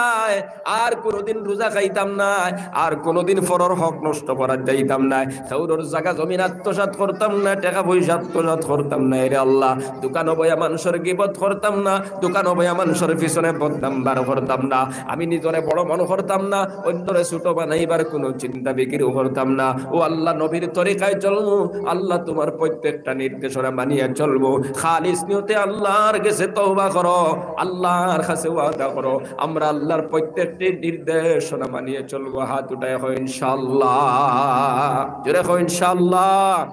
আর কোনোদিন রোজা খাইতাম না, আর কোনোদিন পরর হক নষ্ট করার যাইতাম না, কেউরর জাগা জমিন আত্মসাৎ করতাম না, টেকা পয়সা আত্মসাৎ করতাম না। এরে আল্লাহ, দোকানো বইয়া মানুষর গিবত করতাম না, দোকানো বইয়া মানুষর পিছনে বদনাম বার করতাম না, আমি নিজরে বড় মনে করতাম না, অন্যরে ছোট বানাইবার কোনো চিন্তা ফিকিরও করতাম না। ও আল্লাহ, নবীর তরিকায় চলমু, আল্লাহ তোমার প্রত্যেকটা নির্দেশনা মানিয়া চলমু। খালিস নিয়তে আল্লাহর গেছে তওবা করো, আল্লাহর কাছে ওয়াদা করো, আমরা আল্লাহর প্রত্যেকটি নির্দেশনা মানিয়া চলবো। হাত উঠায় কও ইনশাআল্লাহ, জোরে কও ইনশাআল্লাহ।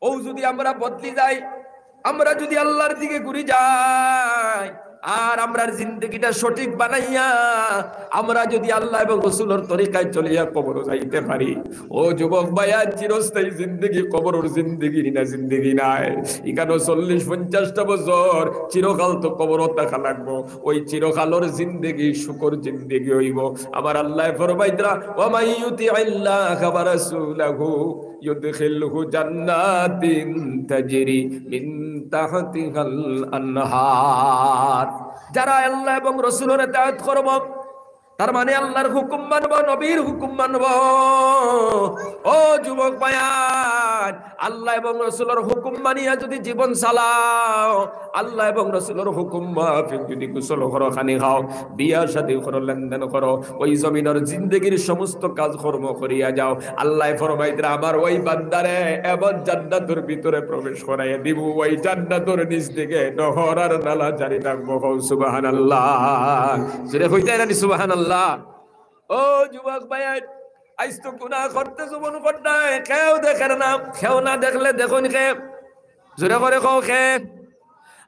ও যদি আমরা বদলি যাই, আমরা যদি আল্লাহর দিকে ঘুরি যাই, আর আমরার জিন্দেগিটা সঠিক বানাইয়া আমরা যদি আল্লাহ এবং রসুলর তরিকায় চলিয়া কবরও যাইতে পারি, ও যুবক ভাইয়াইন, চিরস্থায়ী জিন্দেগি কবরর জিন্দেগি না, জিন্দেগি নায়। ইকানো চল্লিশ পঞ্চাশটা বছর চিরকাল তো কবরও থাকা লাগবো। ওই চিরকালর জিন্দেগি সুখর জিন্দেগি হইব। আমার আল্লাহ ফরমাইতরা, "ওয়া মান ইউতিইল্লাহা ওয়া রাসূলাহু ইউদখিলহু জান্নাতিন তাজরি মিন তাহতিহাল আনহার।" যারা আল্লাহ এবং রসুলর ইতাআত করব, তার মানে আল্লাহর হুকুম মানব, নবীর হুকুম মানব। ও যুবক ভাইয়াইন, আল্লাহ এবং রসুলর হুকুম মানিয়া যদি জীবন চালাও, আল্লাহ এবং রসুলর হুকুম মাফিক যদি গোসল করো, খানি খাও, বিয়া শাদী করো, লেনদেন করো, ওই জমিনর জিন্দেগির সমস্ত কাজকর্ম করিয়া যাও, আল্লাহ ফরমাইতরা, আমার ওই বান্দারে এমন জান্নাতর ভিতরে প্রবেশ করাইয়া দিমু, ওই জান্নাতর নিচ থেকে নহর আর নালা জারি থাকবো। কও সুবহানাল্লাহ। জোরে কইতায় নানি সুবহানাল্লাহ? ও যুবক ভাইয়াইন, আইজ তো গুনাহ করতে জুবন করতায়, কেউ দেখের না, কেউ না দেখলে দেখইন কে? জোরে করি কও কে?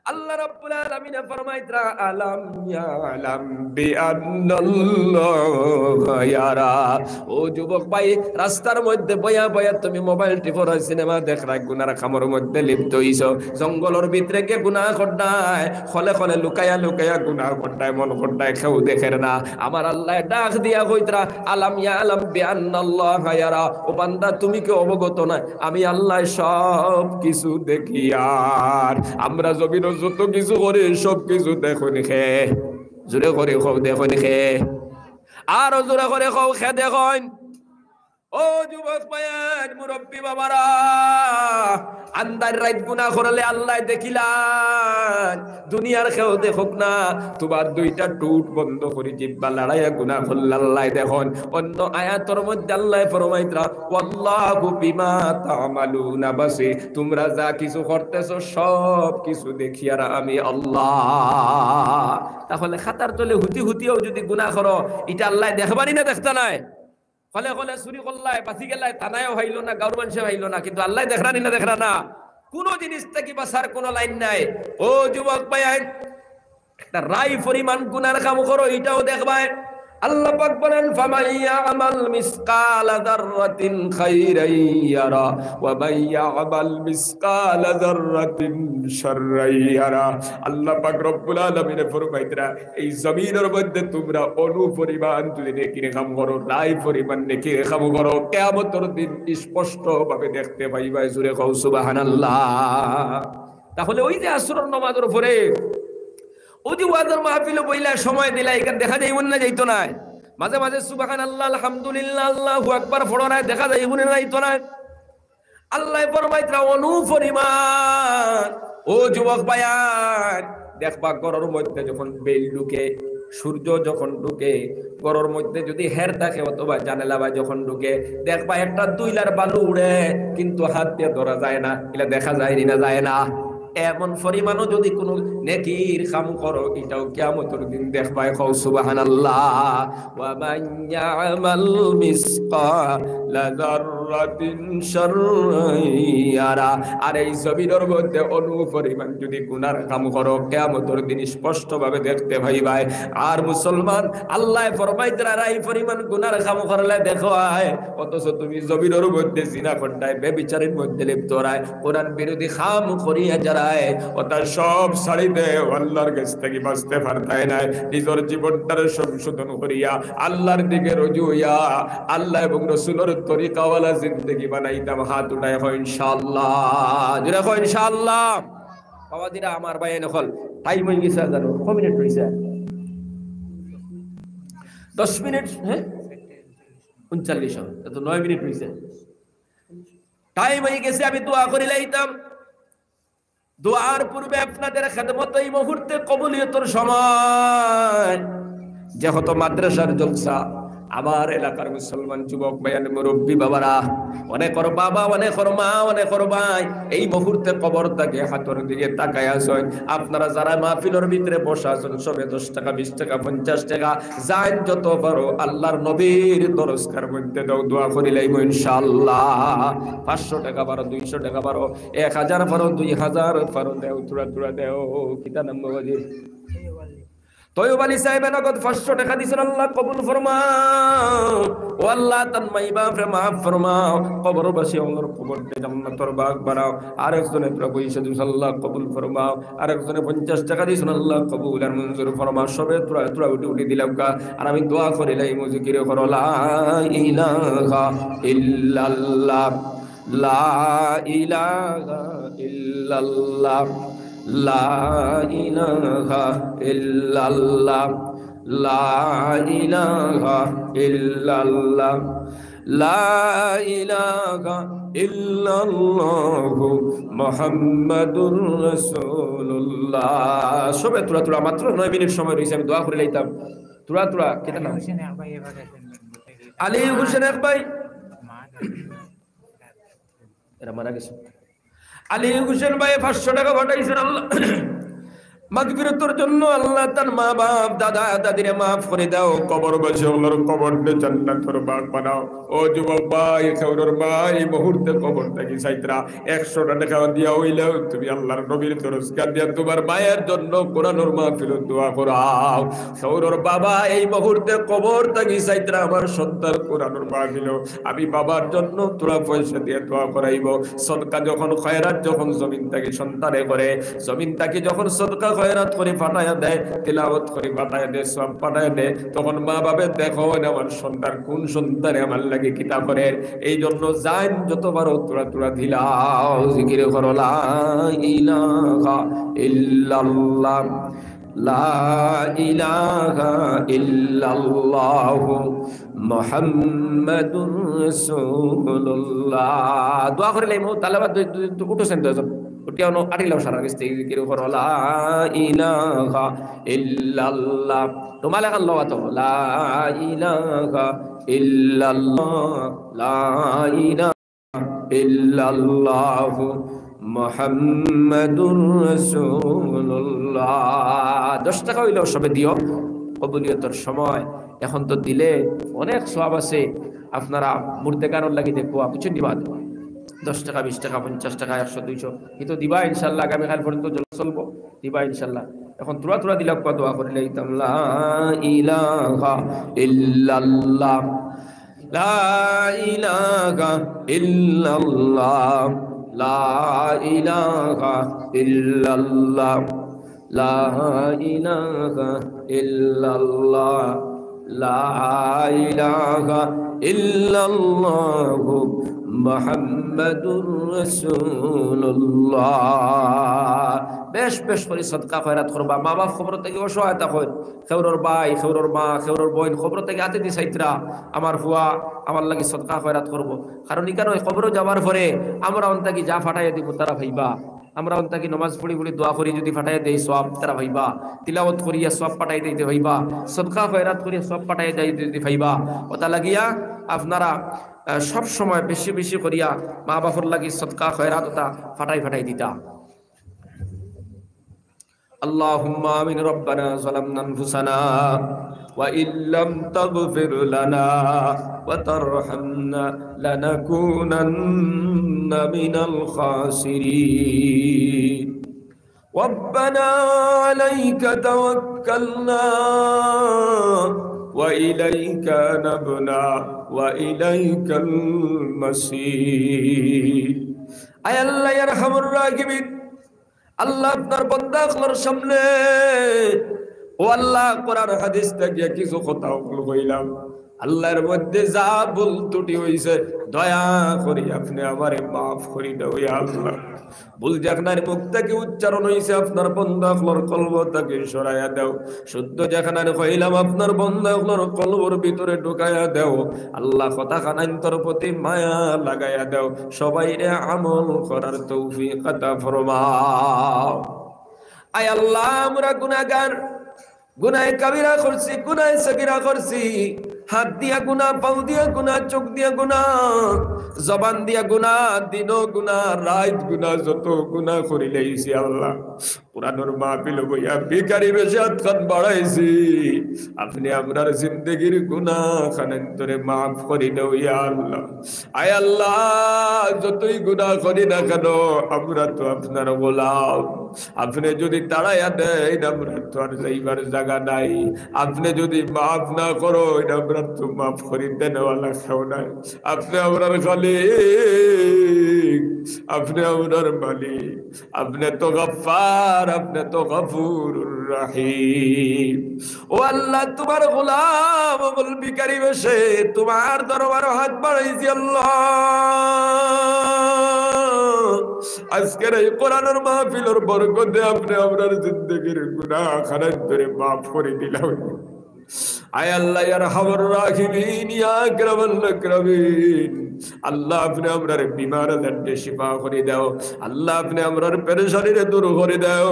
আল্লাহ রাব্বুল আলামিনে ফরমাইতরা, "আলাম ইয়ালাম বিআন্নাল্লাহা ইয়ারা।" ও যুবক ভাই, রাস্তার মধ্যে বইয়া বইয়া তুমি মোবাইল টিপরায়, সিনেমা দেখরায়, গুনার কামর মধ্যে লিপ্ত হইছো, জঙ্গলর ভিতরে গিয়া গুনাহ করতায়, খলে খলে লুকাইয়া লুকাইয়া গুনাহ করতায়, মন করতায় কেউ দেখের না। আমার আল্লাহ ডাক দিয়া কইতরা, "আলাম ইয়ালাম বিআন্নাল্লাহা ইয়ারা।" ও বান্দা, তুমি কি অবগত না? আমি আল্লাহ সব কিছু দেখি। আর আমরা জমিনো যত কিছু করি, সব কিছু দেখইন কে? জোরে করি কও, দেখইন কে? আরো জোরে করি কও, কে দেখইন? ও যুবক ভাইয়াইন, মুরব্বী বাবারা, আন্দাইর রাইত গুনা করলে আল্লায় দেখিলাইন, দুনিয়ার কেউ দেখউক না। তুমার দুইটা ঠুট বন্ধ করি জিব্বা লড়াইয়া গুনা করলে আল্লায় দেখইন। অন্য আয়াতর মধ্যে আল্লায় ফরমাইতরা, "ওয়াল্লাহু বিমা তা'মালুনা বাসীর।" তুমরা যা কিছু করতেছো সব কিছু দেখিয়ার আমি আল্লাহ। তাহলে খাতার তলে হুতি হুতিও যুদি গুনা করো, ইটা আল্লায় দেখবা নি না দেখতা নায়? হলে হলে চুরি করলায়, বাঁচি গেলায়, থানায়ও পাইলো না, গাঁওর মানষে পাইলো না, কিন্তু আল্লায় দেখরা নি না দেখরা না? কুনু জিনিস থাকি বাঁচার কুনু লাইন নাই। ও যুবক ভাইয়াইন, একটা রাই পরিমাণ গুনার কাম করো, ইটাও দেখবায়। আল্লাহ পাক বলেন, "ফামান ইয়া'মাল মিসকালা যাররাতিন খাইরান ইয়ারা, ওয়া মান ইয়া'মাল মিসকালা যাররাতিন শাররান ইয়ারা।" আল্লাহ পাক রব্বুল আলামিনে ফরমাইতরা, এই জমিনর মধ্যে তুমরা অনুপরিমাণ যুদি নেকির কাম করো, রাই পরিমাণ নেকির কাম করো, কিয়ামতর দিন স্পষ্টভাবে দেখতে পাইবায়। জোরে কও সুবহানাল্লাহ। তাহলে ওই যে আসরর নামাজর পরে ওই যে ওয়াজর মাহফিলো বইলা সময় দিলা, ইখান দেখা যাইবো না যাইতো নায়? মাঝে মাঝে সুবহানাল্লাহ, আলহামদুলিল্লাহ, আল্লাহু আকবার পড়ো নায়, দেখা যাইবো না যাইতো নায়? আল্লায় ফরমাইতরা অনুপরিমাণ। ও যুবক ভাইয়াইন, দেখবা ঘরর মধ্যে যখন বেইল ঢুকে, সূর্য যখন ঢুকে, ঘরর মধ্যে যুদি হের থাকে অথবা জানালা বায় যখন ঢুকে, দেখবা একটা ধুইলার বালু উড়ে, কিন্তু হাত দিয়া ধরা যায় না, ইলা দেখা যায় নি না যায় না? এমন পরিমাণও যুদি কুনু নেকির কাম করো, ইটাও কিয়ামতর দিন দেখবায়। কও সুবহানাল্লাহ। ওয়া মান ইয়া'মাল মিসকালা যাররাতিন শাররান ইয়ারা। আর এই জমিনর মধ্যে অনুপরিমাণ যুদি গুনার কাম করো, কিয়ামতর দিন স্পষ্টভাবে দেখতে পাইবায়। আর মুসলমান, আল্লায় ফরমাইতরা রাই পরিমাণ গুনার কাম করলে দেখো আয়, অথচ তুমি জমিনর মধ্যে জিনা কররায়, ব্যভিচারর মধ্যে লিপ্ত রায়, কোরআন বিরোধী কাম করিয়া যারায়, অতা সব ছাড়ি দেও, আল্লাহর গেছ থাকি বাঁচতে পারতায় নায়। নিজর জীবনটারে সংশোধন করিয়া, আল্লাহর দিকে রুজু অইয়া, আল্লাহ এবং রসুলর তরিকাওয়ালা জিন্দেগি বানাইতাম। হাত উঠাইয়া কও ইনশাআল্লাহ, জোরে কও ইনশাআল্লাহ। বাবাজিরা, আমার ভাইয়াইন অকল, টাইম অই গেছে জানো, কয় মিনিট রইছে? দশ মিনিট, হ্যাঁ, ঊনচল্লিশ, অত নয় মিনিট রইছে। টাইম অই গেছে, আমি দোয়া করিলাইতাম। দোয়ার পূর্বে আপনাদের খেদমত এই মুহূর্তে কবুলিয়তর সময়। যেহেতু মাদ্রাসার জলসা, আমার এলাকার মুসলমান যুবক ভাইয়াইন, মুরব্বী বাবারা, অনেকর বাবা, অনেকর মা, অনেকর ভাই এই মুহূর্তে কবর থাকি হাতর দিকে তাকাইয়া আছইন। আপনারা যারা মাহফিলর ভিতরে বসা আছইন, সবে দশ টেকা, বিশ টেকা, পঞ্চাশ টেকা, যাইন যত পারো আল্লাহর নবীর দরসগার মধ্যে দেও, দোয়া করিলাইমু ইনশাআল্লাহ। পাঁচশো টেকা পারো, দুইশো টেকা পারো, এক হাজার পারো, দুই হাজার পারো, দেও, থুড়া থুড়া দেও। কিতা নাম বাবাজি? তৈয়ব আলী সাহেবে নগদ পাঁচশো টেকা দিছইন, আল্লাহ কবুল ফরমাও। ও আল্লাহ, তান মাই বাপরে মাফ ফরমাও, কবরবাসী অকলর কবররে জান্নাতর বাগ বানাও। আরেকজনে থুড়া পয়সা দিছইন, আল্লাহ কবুল ফরমাও। আরেকজনে পঞ্চাশ টেকা দিছইন, আল্লাহ কবুল আর মঞ্জুর ফরমাও। সবে থুড়া থুড়া উঠি উঠি দিলাউক্কা। আর আমি দোয়া করিলাইমু, জিকির করো, লা ইলাহা ইল্লাল্লাহ, লা ইলাহা ইল্লাল্লাহ, লা ইলাহা ইল্লাল্লাহ, লা ইলাহা ইল্লাল্লাহ, লা ইলাহা ইল্লাল্লাহু মুহাম্মাদুর রাসূলুল্লাহ। সবে থুড়া থুড়া, মাত্র নয় মিনিট সময় রইছে, আমি দোয়া করিলাইতাম। থুড়া থুড়া, কিতা নাম? আলী হোসেন এক ভাই। এরা মারা গেছে। আলী হোসেন ভাইয়ে পাঁচশো টেকা পাঠাইছইন, আল্লাহ মাগফিরাতর জন্য, আল্লাহ তান মা বাপ, দাদা দাদিরে মাফ করি দেও, কবরবাসী অকলর কবররে জান্নাতর বাগ বানাও। ও যুবক ভাই, কেউরর মা এই মুহূর্তে কবর থাকি চাইতরা, একশো টেকা দিয়া অইলেও তুমি আল্লাহর নবীর দরসগাহ দিয়া তুমার মায়ের জন্য কোরআনর মাহফিলো দোয়া করাও। কেউরর বাবা এই মুহূর্তে কবর থাকি চাইতরা, আমার সন্তান কোরআনর মাহফিলো, আমি বাবার জন্য থুড়া পয়সা দিয়া দোয়া করাইবো। সদকা যখন, খয়রাত যখন জমিন থাকি সন্তানে করে, জমিন থাকি যখন সদকা খয়রাত করি পাঠাইয়া দেয়, তিলাওয়াত করি পাঠাইয়া দেয়, সওয়াব পাঠাইয়া দেয়, তখন মা বাপে দেখইন আমার সন্তান, কোন সন্তানে আমার লাগি কিতা করের। এই জন্য যাইন যত পারো থুড়া থুড়া দিলাও, জিকির করো, লা ইলাহা ইল্লাল্লাহ, لا إله إلا الله محمد رسول الله। দোয়া করিলাইমু, তাহলে আবার দুই, দুই, দুই, উঠোছেন দুইজন। উঠিয়া অনো আটিলাও সারা গেছ থাকি জিকির করো, لا إله إلا الله। তোমার লেখার লগাতো, لا إله إلا الله، لا إله إلا الله محمد رسول الله। দশ টাকা অইলেও সবে দিও, কবুলিয়তর সময়। এখন তো দিলে অনেক সওয়াব আছে। আপনারা মুর্দেগানর লাগি দেখবা, বুঝছইন নি বা? দশ টাকা, বিশ টাকা, পঞ্চাশ টাকা, একশো, দুইশো, কিন্তু দিবা ইনশাআল্লাহ। আগামীকাল পর্যন্ত জলসা চলবো, দিবা ইনশাআল্লাহ। এখন থুড়া থুড়া দিলাও, দোয়া করিলাইতাম, لا إله إلا الله، لا إله إلا الله، لا إله إلا الله، لا إله إلا الله، لا إله إلا الله محمد رسول الله। বেশ বেশ করি সদকা খয়রাত করবা। মা বাপ কবর থাকি অসহায় থাকইন, কেউরর ভাই, কেউরর মা, কেউরর বইন কবর থাকি আতেদি চাইতরা, আমার ফুয়া আমার লাগি সদকা খয়রাত করবো। কারণ ইখান অউ কবরো যাওয়ার পরে আমরা অন থাকি যা ফাটাইয়া দিমু তারা পাইবা। আমরা অন থাকি নমাজ পড়ি পড়ি দোয়া করি যদি ফাটাইয়া দেই, সওয়াব তারা পাইবা। তিলাওয়াত করিয়া সওয়াব ফাটাই দিতে পাইবা। সদকা খয়রাত করিয়া সওয়াব ফাটাই দেই যদি পাইবা। অতা লাগিয়া আপনারা, আহ, সব সময় বেশি বেশি করিয়া মা বাপর লাগি সদকা খয়রাত অতা ফাটাই ফাটাই দিতা। اللهم آمين. ربنا ظلمنا أنفسنا وإن لم تغفر لنا وترحمنا لنكونن من الخاسرين. ربنا عليك توكلنا وإليك أنبنا وإليك المصير. আয় আল্লাহ, ইয়া আরহামার রাহিমিন, আল্লাহ, আপনার বান্দা অকলর সামনে, ও আল্লাহ, কোরআন হাদিস থাকিয়া কিছু কথা অকল কইলাম। আল্লাহ, এর মধ্যে যা ভুল ত্রুটি অইছে, দয়া করি আপনে আমারে মাফ করি দেও, ইয়া আল্লাহ। ভুল যেখানর মুখ থাকি উচ্চারণ অইছে, আপনার বান্দা অকলর কলব থাকি সরাইয়া দেও। শুদ্ধ যেখানর কইলাম, আপনার বান্দা অকলর কলবর ভিতরে ঢুকাইয়া দেও। আল্লাহ, কথাখান অন্তরর প্রতি মায়া লাগাইয়া দেও। সবাইরে আমল করার তৌফিক আতা ফরমাও। আয় আল্লাহ, আমরা গুনাহগার, গুনাহে কাবিরা করছি, গুনাহে সগিরা করছি, হাত দিয়া গুনাহ, পাও দিয়া গুনাহ, চোখ দিয়া গুনাহ, জবান দিয়া গুনাহ, দিনো গুনাহ, রাইত গুনাহ, যত গুনাহ করিলাইছি আল্লাহ। কোরআনর মাহফিলো বইয়া ভিখারি বেশে আতখান বাড়াইছি। আপনে আমরার জিন্দেগির গুনাহখান অন্তরে মাফ করি দেও, ইয়া আল্লাহ। আয় আল্লাহ, যতই গুনাহ করি না কেন, আমরা তো আপনার গোলাম। আপনে যদি তাড়াইয়া দেইন, আমরার তো আর যাইবার জাগা নাই। আপনে যদি মাফ না করইন, আমরার তো মাফ করি দেনেওয়ালা কেউ নাই। আপনে আমরার খালিক, আপনে আমরার মালিক। আপনে তো গাফফার, আপনে তো গাফুরুর রাহিম। ও আল্লাহ, তুমার গোলাম অকল ভিখারি বেশে তুমার দরবারো হাত বাড়াইছি আল্লাহ। আজকের এই কোরআনর মাহফিলর বরকতে আপনে আমরার জিন্দেগির গুনাহখান অন্তরে মাফ করি দিলাও। আয় আল্লাহ, ইয়া আরহামার রাহিমিন, ইয়া আকরামাল আকরামিন, আল্লাহ, আপনে আমরারে বিমার আজাররে শিফা করি দেও। আল্লাহ, আপনে আমরার পেরেশানিরে দূর করি দেও।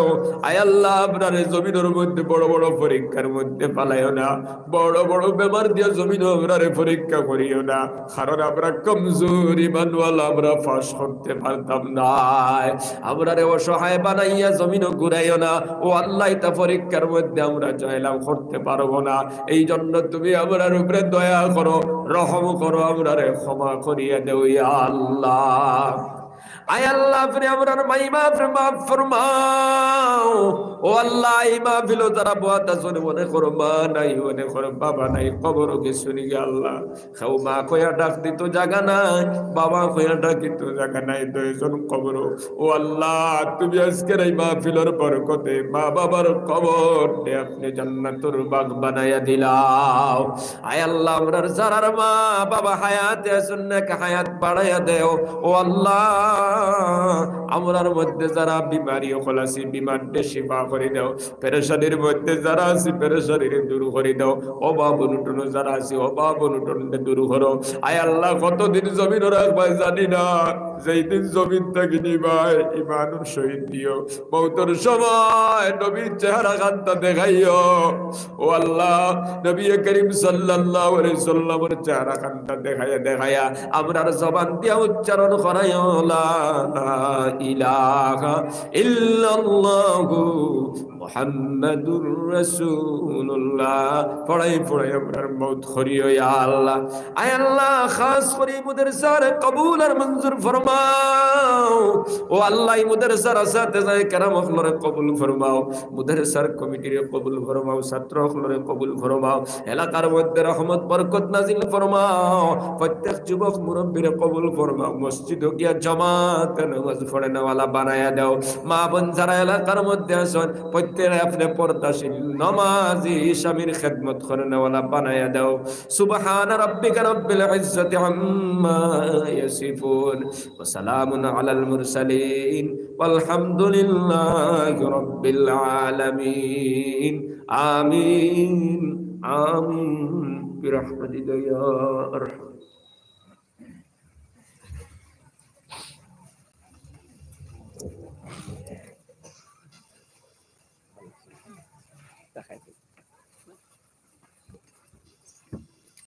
আয় আল্লাহ, আপনারে জমিনর মধ্যে বড় বড় পরীক্ষার মধ্যে ফালাইও না, বড় বড় বেমার দিয়া জমিনো আমরারে পরীক্ষা করিও না। কারণ আমরা কমজোর ইমানওয়ালা, আমরা পাস করতে পারতাম নায়। আমরারে অসহায় বানাইয়া জমিনো ঘুরাইও না। ও আল্লাহ, ইতা পরীক্ষার মধ্যে আমরা জয়লাভ করতে পারবো না। এই জন্য তুমি আমরার উপরে দয়া করো, রহম করো, আমরারে ক্ষমা করিয়া দেও, ইয়া আল্লাহ। আয় আল্লাহ, আপনে আমরার মাই বাপরে মাফ ফরমাও। ও আল্লাহ, এই মাহফিলো যারা বওয়াত আছইন, অনেকর মা নাই, অনেকর বাবা নাই, কবরো গেছইন গি আল্লাহ। কেউ মা কইয়া ডাক দিতো জাগা নাই, বাবা কইয়া ডাকিতো জাগা নাই, দুইজন কবরো। ও আল্লাহ, তুমি আজকের এই মাহফিলর বরকতে মা বাবার কবররে আপনে জান্নাতুর বাগ বানাইয়া দিলাও। আয় আল্লাহ, আমরার যারার মা বাবা হায়াতে আছইন, নেক হায়াত বাড়াইয়া দেও। ও আল্লাহ, আমরার মধ্যে যারা বিমারি অকল আছি, বিমাররে শিফা করি দেও। পেরেশানির মধ্যে যারা আছি, পেরেশানিরে দূর করি দেও। অভাব অনটনো যারা আছি, অভাব অনটনরে দূর করো। আয় আল্লাহ, কতদিন জমিনো রাখবায় জানি না, যেই দিন জমিন থাকি নিবায়, ইমানর সহিত নিও। মউতর সময় নবীর চেহারা খানটা দেখাইও। ও আল্লাহ, নবী করিম সাল্লাল্লাহু আলাইহি সাল্লামর চেহারা খানটা দেখাইয়া দেখাইয়া আমরার জবান দিয়া উচ্চারণ করাইও, লা ইলাহা ইল্লাল্লাহু মুহাম্মাদুর রাসূলুল্লাহ। পড়াই পড়াই আমরার মউত করিও, ইয়া আল্লাহ। আয় আল্লাহ, খাস করি মাদ্রাসার কবুল আর মঞ্জুর ফরমাও। ও আল্লাহ, এই মাদ্রাসার আসাতিজা কেরাম অকলরে কবুল ফরমাও, মাদ্রাসার কমিটিরে কবুল ফরমাও, ছাত্র অকলরে কবুল ফরমাও, এলাকার মধ্যে রহমত বরকত নাজিল ফরমাও, প্রত্যেক যুবক মুরব্বীরে কবুল ফরমাও, মসজিদো গিয়া জামাতে নামাজ পড়নেওয়ালা বানাইয়া দেও। মা বোন যারা এলাকার মধ্যে আছইন, প্রত্যেকে আপনে পর্দাশীল নমাজি স্বামীর খেদমত করনেওয়ালা বানাইয়া দেও। সুবহানা রাব্বিকা রাব্বিল ইজ্জাতি আম্মা ইয়াসিফুন। وسلام على المرسلين والحمد لله رب العالمين. آمين، آمين، برحمتك يا أرحم.